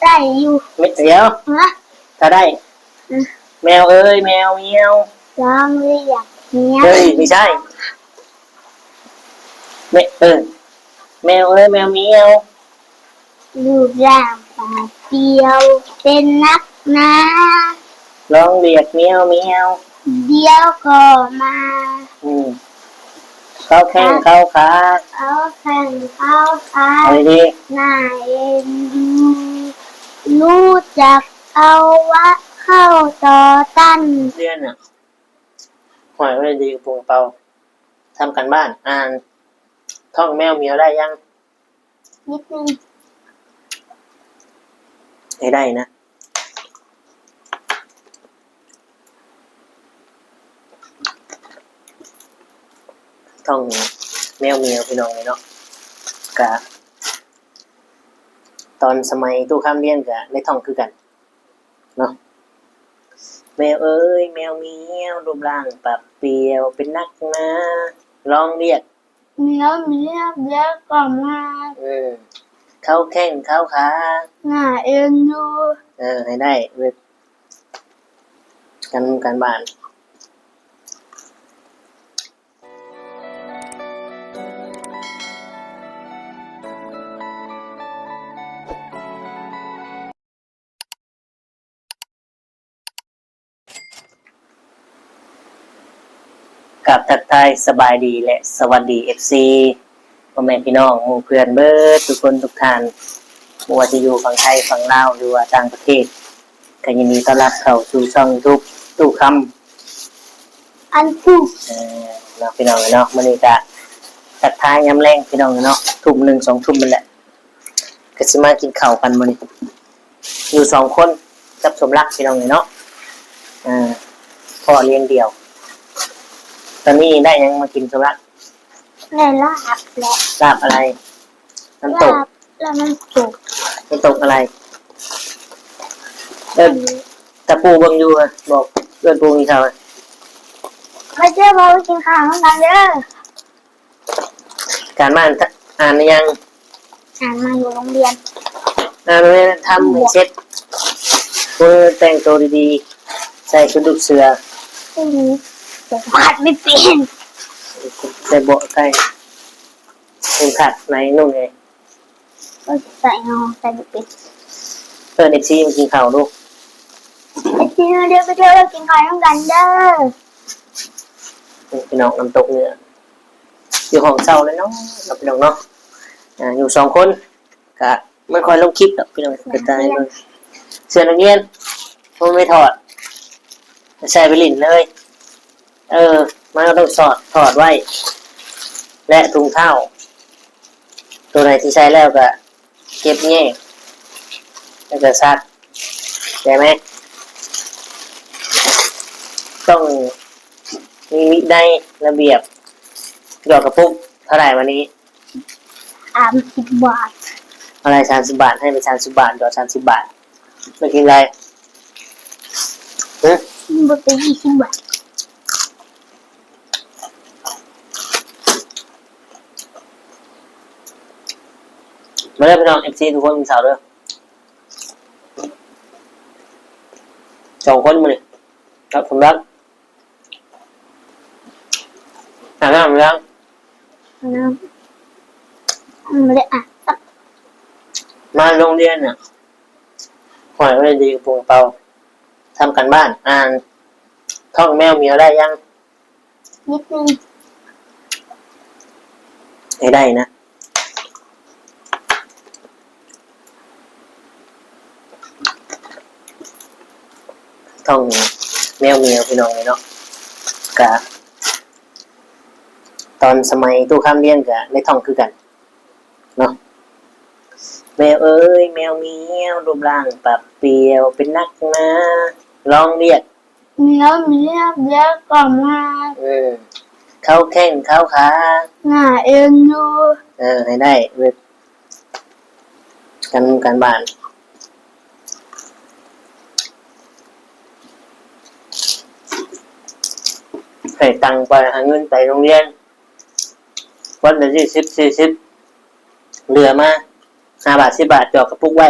ໄດ້ຢູ່. ແມ- ດຽວ ຮະ? ຖ້າໄດ້ ອືມ ແມວເອີຍ ແມວມຽວ ລອງລຽກແມວ. ເຮີ້ຍ ບໍ່ໃຊ່ ແມ- ເອີ ແມວເອີຍ ແມວມຽວ ຮູບຮ່າງປາດປ່ຽວເປັນນັກໜາ ລອງລຽກມຽວມຽວ ດຽວກໍມາ. ອືມ ເຂົາແຂ້ງເຂົາຂາ ເຂົາແຂ້ງເຂົາຂາ ເອົາດີໆ ໜ້າເອັນດູ ຮູ້ຈັກເອົາວະເຄົ້າຕໍ່ຕັນ. ຮຽນນະ ຫ້ອຍ ເອົາດີໆ ກະປຸງກະເປົາ ທຳການບ້ານ ອ່ານ ທ້ອງແມວມຽວໄດ້ຍັງ? ນິດໜຶ່ງ ໃຫ້ໄດ້ນະ ທ້ອງແມວມຽວ ພີ່ນ້ອງເອີຍເນາະ. ກະຕອນສະໄໝຕູ້ຄຳລຽນກະໄດ້ທ້ອງຄືກັນເນາະ. ແມວເອີຍ ແມວມຽວ ຮູບຮ່າງປາກປ່ຽວເປັນນັກໜາ ລອງລຽກ ແມວມຽວ ດຽວກໍມາ. ເອີ ເຂົາແຂ້ງເຂົາຂາ ໜ້າເອັນດູ. ເອີ ໃຫ້ໄດ້ ເວ- ການ ການບ້ານ. ກາບທັກທາຍສະບາຍດີ ແລະ ສະຫວັດດີ ເອັຟຊີ ພໍ່ແມ່ພີ່ນ້ອງ ໝູ່ເພື່ອນເບິດທຸກຄົນທຸກທ່ານ ບໍ່ວ່າຈະຢູ່ຝັ່ງໄທ ຝັ່ງລາວ ຫຼືວ່າຕ່າງປະເທດ ກໍຍິນດີຕ້ອນຮັບເຂົ້າສູ່ຊ່ອງຢູທູບຕູ້ຄຳ ອັນປູກ ເອີ ເນາະ ພີ່ນ້ອງເອີຍເນາະ. ມື້ນີ້ກະທັກທາຍຍາມແລງ ພີ່ນ້ອງເອີຍເນາະ ທຸ່ມໜຶ່ງ ສອງທຸ່ມນີ້ແຫຼະ ກໍຊິມາກິນເຂົ້າກັນມື້ນີ້ ຢູ່ສອງຄົນກັບສົມລັກ ພີ່ນ້ອງເອີຍເນາະ. ເອີ ພໍ່ລ້ຽງດ່ຽວ. ຕອນນີ້ໄດ້ຫຍັງມາກິນ ສົມລັກ? ໄດ້ລາບແຫຼະ. ລາບອະໄລ? ນ້ຳຕົກ. ລາບ ລາບນ້ຳຕົກ. ນ້ຳຕົກອະໄລ? ເອີ້ນ ຖ້າປູ່ເບິ່ງຢູ່ ບອກເອີ້ນປູ່ກິນເຂົ້າ. ມາເດີ ມາກິນເຂົ້ານຳກັນເດີ. ການບ້ານ ອ່ານຫຼືຍັງ? ອ່ານມາຢູ່ໂຮງຮຽນ. ອ່ານແມ່ນທຳໃຫ້ເສັດ. ເອີ ແຕ່ງໂຕດີໆ ໃສ່ຊຸດລູກເສືອ. ອືມ ແຕ່ວາດໄມ່ເປັນ. ໃສ່ເບາະ ໃສ່ເຂັມຂັດໃນນຸ່ງເອີຍ. ໂອ້ຍ ໃສ່ເນາະ ໃສ່ບໍ່ເປັນ. ເອີ້ນເອັຟຊີມາກິນເຂົ້າດູ. ເອັຟຊີມາເດີ ມາເດີ ກິນເຂົ້ານຳກັນເດີ. ນີ້ພີ່ນ້ອງ ນ້ຳຕົກເນື້ອ ຢູ່ຫ້ອງເຊົ່າເລີຍເນາະ ເນາະ ພີ່ນ້ອງເນາະ. ອ່າ ຢູ່ສອງຄົນ ກະບໍ່ຄ່ອຍລົງຄລິບດອກພີ່ນ້ອງ ເປັນຕາຍເບິ່ງ. ເສື້ອນັກຮຽນ ບໍ່ໄດ້ຖອດ ໃສ່ໄປຫຼິ້ນເລີຍ. ເອີ ມັນກໍຕ້ອງຖອດ ຖອດໄວ້ ແລະ ຖົງເທົ້າ ໂຕໃດທີ່ໃສ່ແລ້ວກະ ເກັບແຍກ ແລ້ວກໍຊັກ ແມ່ນໄໝ? ຕ້ອງມີວິໄນ ລະບຽບ. ຢອດກະປຸກເທົ່າໃດວັນນີ້? ສາມສິບບາດ. ເທົ່າໃດ? ສາມສິບບາດ. ໃຫ້ໄປສາມສິບບາດ ຢອດສາມສິບບາດ. ໄປກິນໄດ້. ຮະ? ມັນບໍ່ເປັນຊາວບາດ. ມາເດີພີ່ນ້ອງ ເອັຟຊີ ທຸກຄົນ ກິນເຂົ້າເດີ ສອງຄົນມື້ນີ້ ກັບສົມລັກ. ອາບນ້ຳຍັງ? ອາບນ້ຳ ຍັງບໍ່ໄດ້ອາບ. ມາໂຮງຮຽນນະ ຫ້ອຍໄວ້ດີກະປຸງກະເປົາ ທຳການບ້ານ ອ່ານ ທ້ອງແມວມຽວໄດ້ຍັງ? ນິດໜຶ່ງ ໃຫ້ໄດ້ນະ. ທ້ອງແມວມຽວ ພີ່ນ້ອງເອີຍເນາະ. ກະຕອນສະໄໝຕູ້ຄຳລຽນກະໄດ້ທ້ອງຄືກັນເນາະ. ແມວເອີຍ ແມວມຽວ ຮູບຮ່າງປາກປ່ຽວເປັນນັກໜາ ລອງລຽກ ແມວມຽວ ດຽວກໍມາ. ເອີ ເຂົາແຂ້ງເຂົາຂາ ໜ້າເອັນດູ. ເອີ ໃຫ້ໄດ້ ເວີດ ການ ການບ້ານ ໃຫ້ຕັງໄປ ຫາເງິນໄປໂຮງຮຽນ ວັນລະຊາວ ສີ່ສິບ ເຫຼືອມາ ຫ້າບາດ ສິບບາດ ຢອດກະປຸກໄວ້.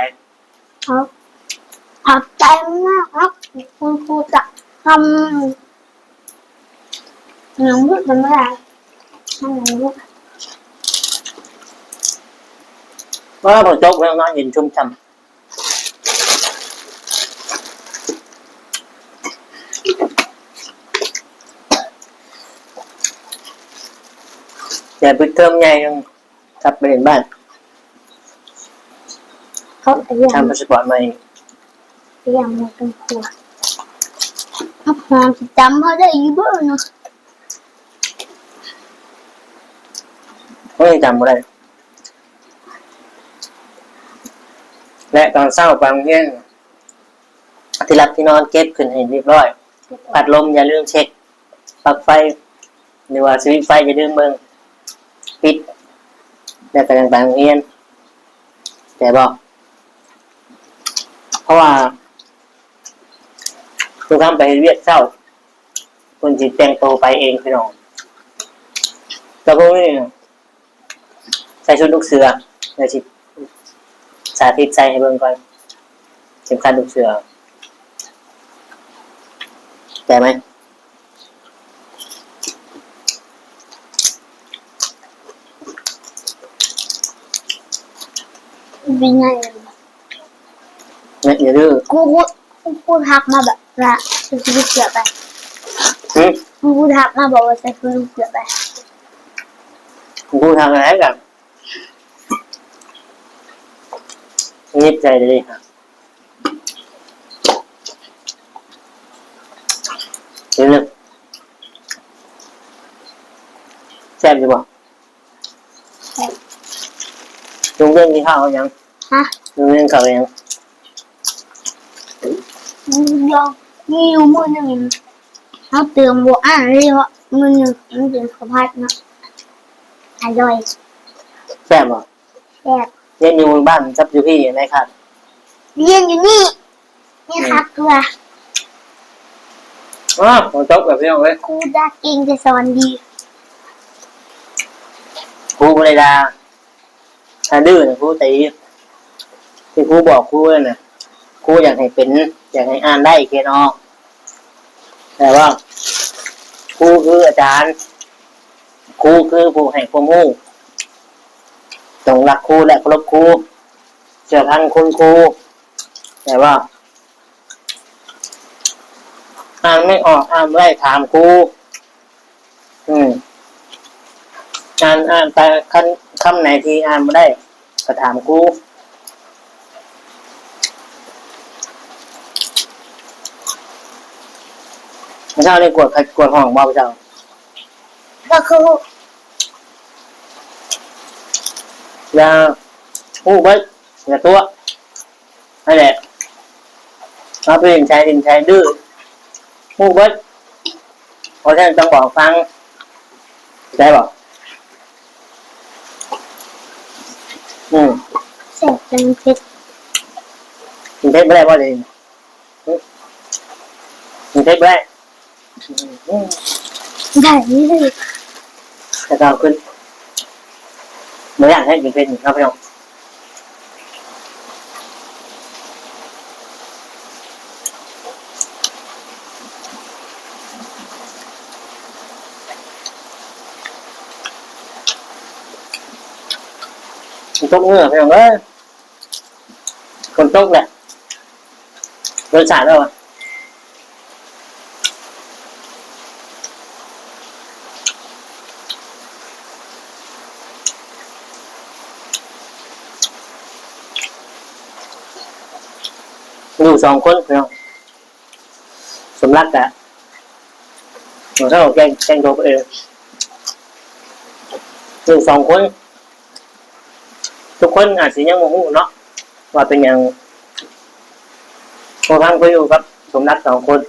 ໄດ້. ເອົາ ຂອບໃຈມາກເນາະ ຄຸນຄູຈັກຄຳ ຍັງບໍ່ທັນໄດ້ ຍັງບໍ່ ວ່າບໍ່ຕົກແລ້ວນອນເຢັນຊຸ່ມຊ່ຳ. ແຕ່ປິດເທີມໃຫຍ່ ກັບໄປເລີນບ້ານ ເຂົາກໍຍັງ ທຳພາສປອດໃໝ່ ກໍຍັງບໍ່ຕ້ອງກົວ ຮັບຮອງຊິຈຳເຮົາໄດ້ຢູ່ບໍ່ເນາະ? ໂອ້ຍ ຈຳບໍ່ໄດ້. ແລະ ຕອນເຊົ້າໄປໂຮງຮຽນ ທີ່ຫຼັບທີ່ນອນເກັບຂຶ້ນໃຫ້ຮຽບຮ້ອຍ, ພັດລົມຢ່າລືມເຊັກ, ປລັກໄຟ ຫຼືວ່າສະວິດໄຟຢ່າລືມເບິ່ງ ປິດ ແລ້ວກໍຈັ່ງໄປໂຮງຮຽນ ແຕ່ບອກ ເພາະວ່າ ທຸກຄັ້ງໄປເຮັດວຽກເຊົ້າ ເພິ່ນຊິແຕ່ງໂຕໄປເອງພີ່ນ້ອງ. ແຕ່ພວກນີ້ ໃສ່ຊຸດລູກເສືອ ດຽວຊິສາທິດໃສ່ໃຫ້ເບິ່ງກ່ອນ ເຂັມຂັດລູກເສືອ ແປໄໝ? ເປັນໄງ? ເຮັດຢູ່ເດີ ຄູ ຄູ ຄູທັກມາແບບວ່າໃສ່ຊຸດລູກເສືອໄປ. ຫຶ? ຄູທັກມາບອກວ່າໃສ່ຊຸດລູກເສືອໄປ. ຄູທັກຫຍັງກັນ? ນິດໃຈເດ້. ເຮັດແຊບຢູ່ບໍ່? ແຊບ. ໂຮງຮຽນກິນເຂົ້າຫຍັງ? ຮະ? ໂຮງຮຽນເຂົ້າຫຍັງ? ມີຢູ່ມື້ໜຶ່ງ ເຮົາເຕີມບໍ່ອັ້ນເລີຍເນາະ ມື້ໜຶ່ງມັນເປັນເຂົ້າຜັດເນາະ ອະລ່ອຍ. ແຊບບໍ່? ແຊບ. ຮຽນຢູ່ບ້ານກັບຢູ່ພີ້ ອັນໃດຄັກ? ຮຽນຢູ່ນີ້ ນີ້ຄັກກວ່າ. ອ້າວ ຝົນຕົກແລ້ວພີ່ນ້ອງເອີຍ ຄູດ່າເກັ່ງແຕ່ສອນດີ. ຄູບໍ່ໄດ້ດ່າ ຖ້າດື້ນະຄູຕີ. ເ ຄູບອກຄູນັ້ນນະ ຄູຢາກໃຫ້ເປັນ ຢາກໃຫ້ອ່ານໄດ້ຂຽນອອກ ແຕ່ວ່າຄູຄືອາຈານ ຄູຄືຜູ້ໃຫ້ຄວາມຮູ້ ຕ້ອງຮັກຄູ ແລະ ເຄົາລົບຄູ ເຊື່ອຟັງຄຸນຄູ ແຕ່ວ່າ ອ່ານໄມ່ອອກ ອ່ານບໍ່ໄດ້ ຖາມຄູ. ອືມ ອ່ານ ອ່ານໄປ ຄັນຄຳໃດທີ່ອ່ານບໍ່ໄດ້ ກໍຖາມຄູ. ເຊົ້ານີ້ກວດໄຂ້ກວດຫ້ອງບໍ່ເຈົ້າ? ກໍຄື ຢ່າຮູ້ເບິດ ຢ່າຕົວະ ນັ້ນແຫຼະ ເຮົາໄປຫຼິ້ນໃສຫຼິ້ນໃສ ດື້ ຮູ້ເບິດ ເພາະສະນັ້ນຕ້ອງບອກຟັງ ເຂົ້າໃຈບໍ່? ອືມ ແຊບຈັງເຜັດ ກິນເຜັດບໍ່ໄດ້ບໍ່ເດ? ຫຶ ກິນເຜັດບໍ່ໄດ້? ໄດ້ ແຕ່ເອົາຂຶ້ນ ບໍ່ຢາກໃຫ້ກິນເຜັດນີ້ເນາະ ພີ່ນ້ອງ. ມັນຕົກເຫື່ອ ພີ່ນ້ອງເອີຍ. ຝົນຕົກແຫຼະ ລົດຊາດແລ້ວວະ. ຢູ່ສອງຄົນພີ່ນ້ອງ ສົມລັກກະ ເຮົາແກງ ແກງໂຕເອງ ຢູ່ສອງຄົນ. ທຸກຄົນອາດຊິຍັງບໍ່ຮູ້ເນາະ ວ່າເປັນຫຍັງ ພໍ່ພັງເພິ່ນຢູ່ກັບສົມລັກສອງຄົນ.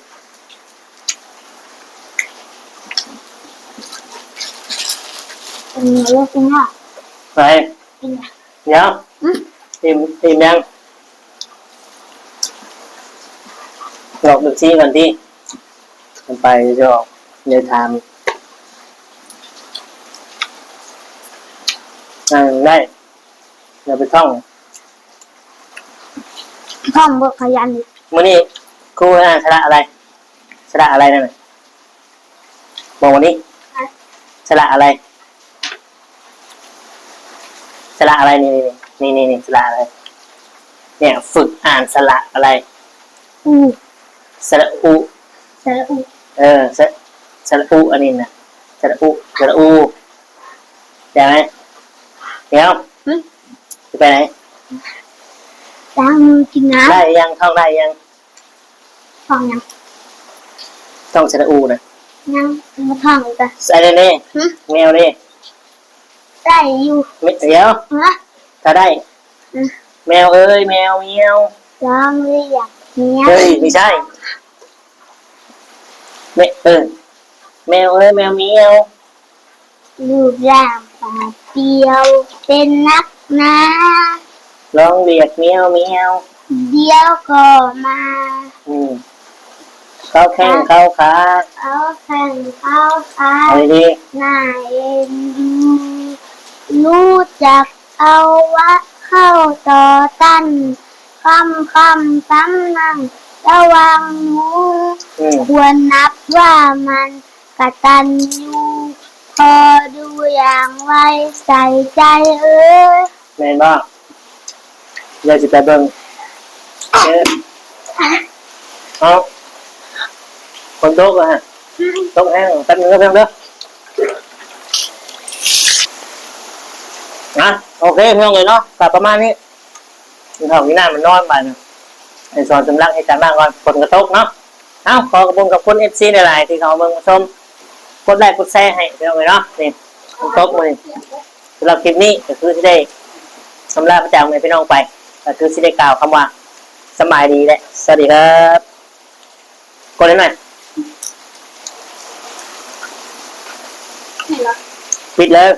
ອືມ ເລີກກິນແລ້ວ ໄປ ກິນແລ້ວ ດຽວ ອືມ ອີ່ມ ອີ່ມຍັງ? ບອກເອັຟຊີກ່ອນຕິ ໄປ ດຽວ ດຽວຖາມ. ອ່ານໄດ້ ຢ່າໄປທ່ອງ ທ່ອງບໍ່ຂະຫຍັນ. ມື້ນີ້ຄູໃຫ້ອ່ານສະຫຼະອະໄລ? ສະຫຼະອະໄລນັ້ນນະ ບອກມານີ້ ສະຫຼະອະໄລ? ສະຫຼະອະໄລ? ນີ້ ນີ້ ນີ້ ສະຫຼະອະໄລ? ເນ່ຍ ຝຶກອ່ານສະຫຼະອະໄລ? ອູ ສະຫຼະອຸ ສະຫຼະອຸ ເອີ ສະ ສະຫຼະອຸ ອັນນີ້ນະ ສະຫຼະອຸ ສະຫຼະອູ ໄດ້ໄໝ? ດຽວ ຫຶ ຈະໄປໃສ? ລ້າງມືກິນນ້ຳ. ໄດ້ຍັງ? ທ່ອງໄດ້ຍັງ? ທ່ອງຫຍັງ? ທ່ອງສະຫຼະອູນະ. ຍັງບໍ່ທ່ອງອີກກະ. ໃສ່ເດ້ ຫຶ ແມວເດ້. ໄດ້ຢູ່ ແມ ດຽວ ຫະ ຖ້າໄດ້ ອື ແມວເອີຍ ແມວ ແມວ ລອງລຽກແມວ. ເຮີ້ຍ ບໍ່ໃຊ່ ແມ ເອີ ແມວເອີຍ ແມວ ແມວ. ຮູບຮ່າງປາດປຽວເປັນນັກໜາ ລອງລຽກແມວ ແມວ ດຽວກໍມາ. ອືມ ເຂົາແຂ້ງເຂົາຂາ ເຂົາແຂ້ງເຂົາຂາ ເອົາດີໆ ໜ້າເອັນດູ ຮູ້ຈັກເອົາວະເຂົ້າຕໍ່ຕັນ ຄຳຄຳສຳນັງລະວັງໜູ ອືມ ຄວນນັບວ່າມັນ ກະຕັນຍູ ພໍ່ດູຢ່າງໄວໃສ່ໃຈເອີຍ. ແມ່ນບໍ່? ດຽວຊິໄປເບິ່ງ. ເອີ ເອົາ ຝົນຕົກແລ້ວຮະ ຕົກແຮງ ແປັບໜຶ່ງເດີ ພີ່ນ້ອງເດີ. ນະ ໂອເຄ ພີ່ນ້ອງເອີຍເນາະ ກະປະມານນີ້. ກິນເຂົ້າກິນນ້ຳ ມັນນອນບາດນີ້ ໃຫ້ສອນສຳລັກເຮັດການບ້ານກ່ອນ ຝົນກະຕົກເນາະ. ເອົ້າ ຂໍຂອບຄຸນຂອບຄຸນເອັຟຊີຫຼາຍໆ ທີ່ເຂົ້າມາເບິ່ງມາຊົມ ກົດໄລກົດແຊໃຫ້ພີ່ນ້ອງເອີຍເນາະ. ນີ້ ຝົນຕົກມື້ນີ້ ສຳລັບຄລິບນີ້ກໍຄືຊິໄດ້ອຳລາພາຈາກແມ່ພີ່ນ້ອງໄປ ກໍຄືຊິໄດ້ກ່າວຄຳວ່າ ສະບາຍດີ ແລະ ສະຫວັດດີຄັບ. ກົດໃຫ້ໜ້ອຍ ປິດເລີຍ.